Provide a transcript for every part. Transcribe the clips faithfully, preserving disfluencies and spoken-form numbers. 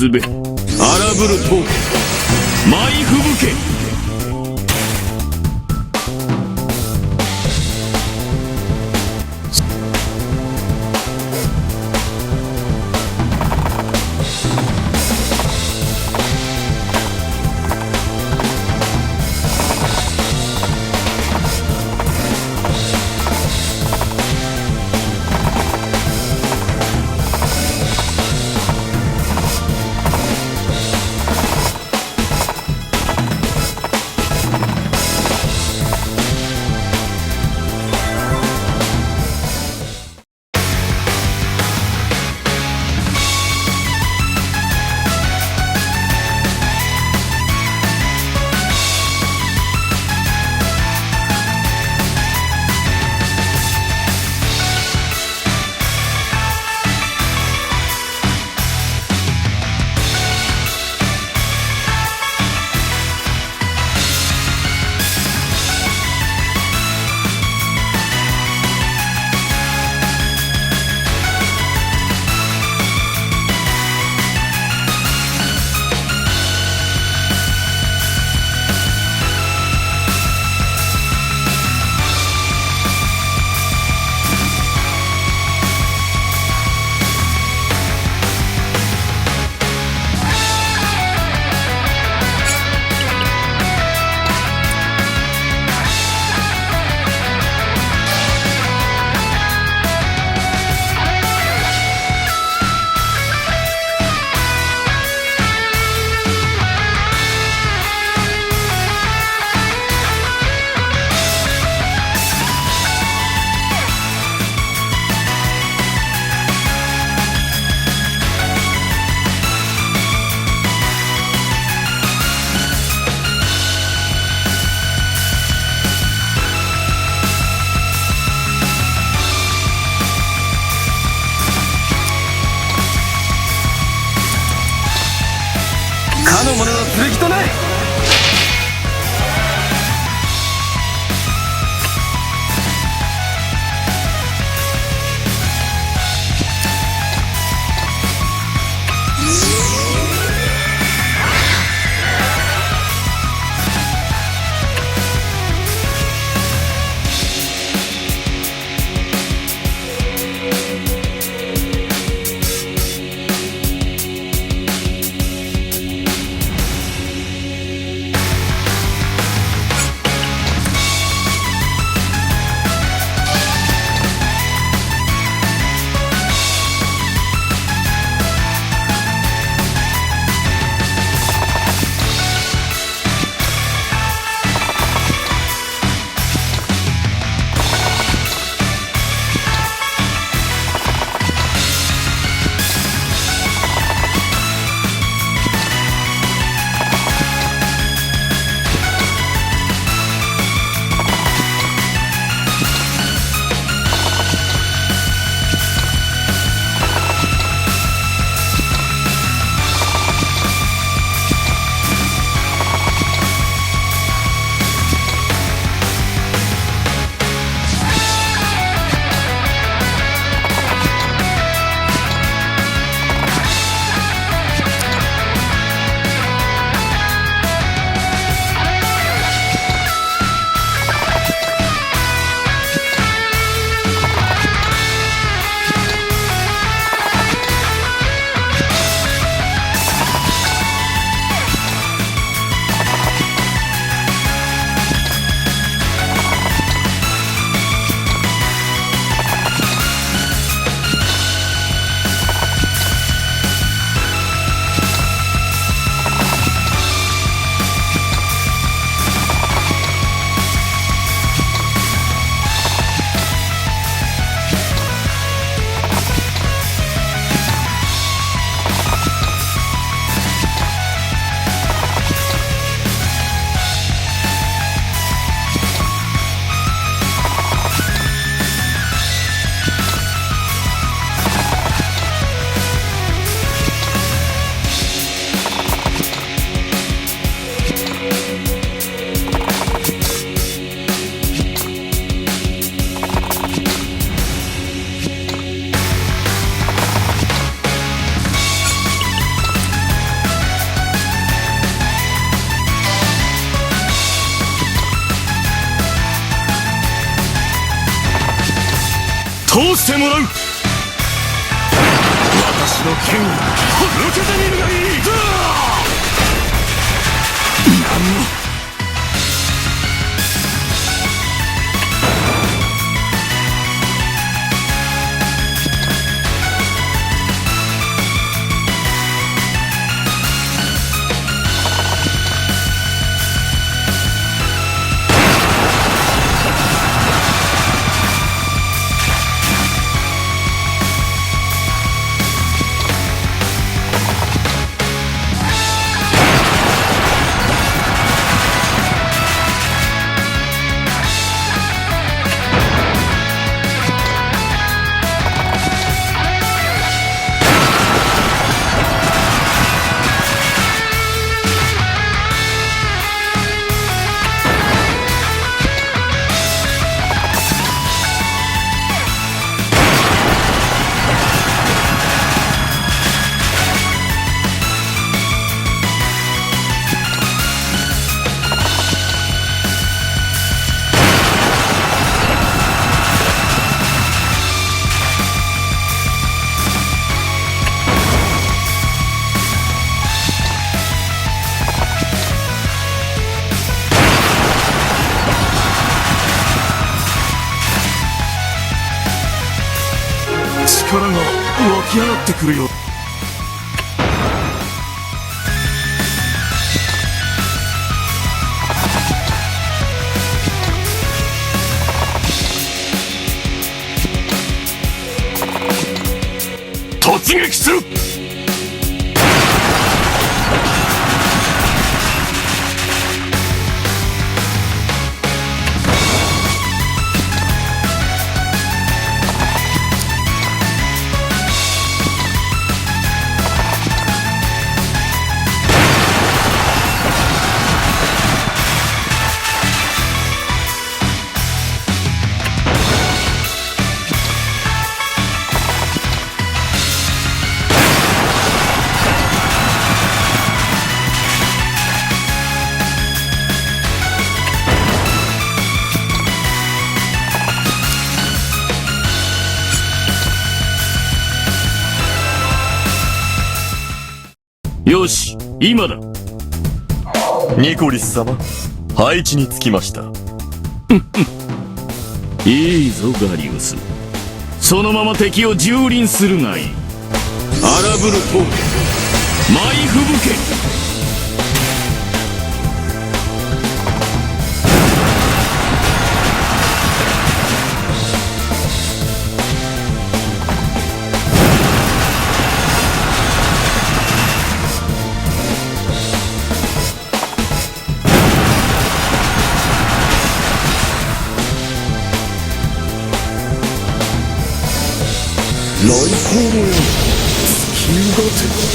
すべ。荒ぶると、舞い吹雪け。かの者の剣となれ。こうしてもらう。私の剣を受けてみるがいい。なんの力が湧き上がってくるよ。突撃する。よし、今だ。ニコリス様、配置につきました。いいぞ、ガリウス。そのまま敵を蹂躙するがいい。荒ぶる塔、舞い吹雪け。雷光のように突き動かせ。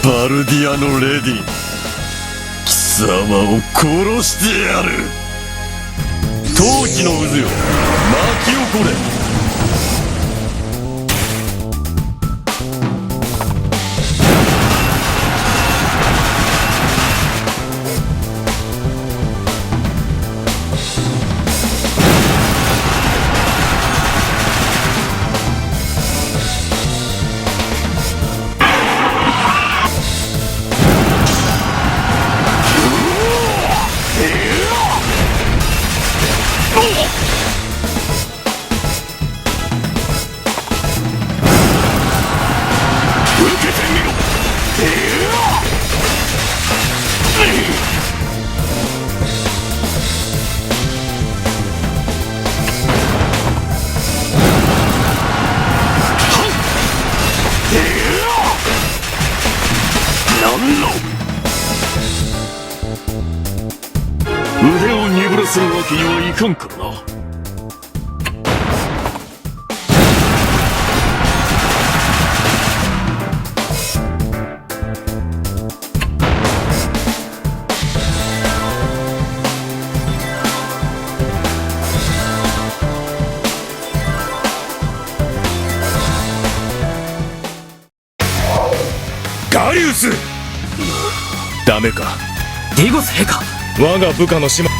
バルディアのレディ、貴貴様を殺してやる。陶器の渦よ、巻き起これ。腕を鈍らせるわけにはいかんからな。ガリウス！ダメか？ディゴス陛下！我が部下の島。こ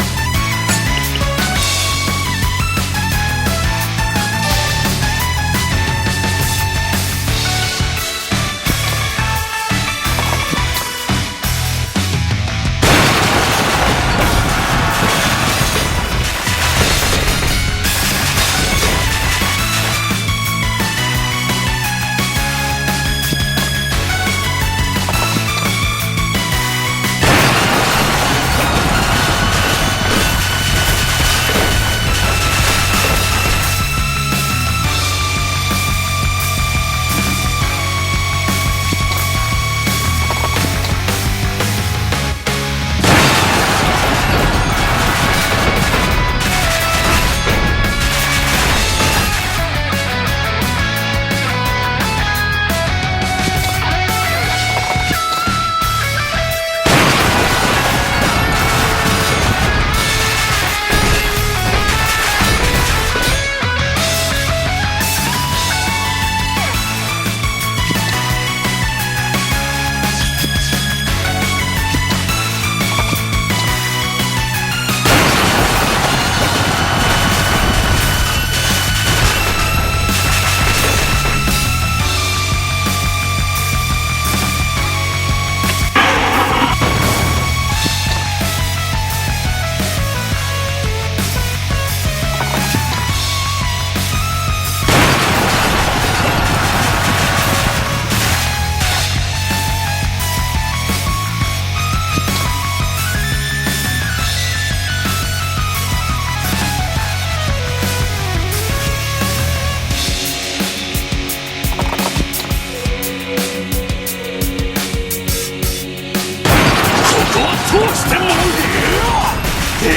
こは通してもらう。いや、い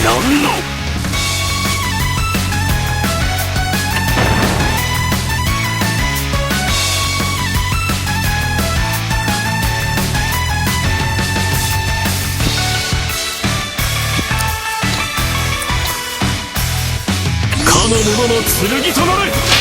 や、なんの。かの者の剣となれ。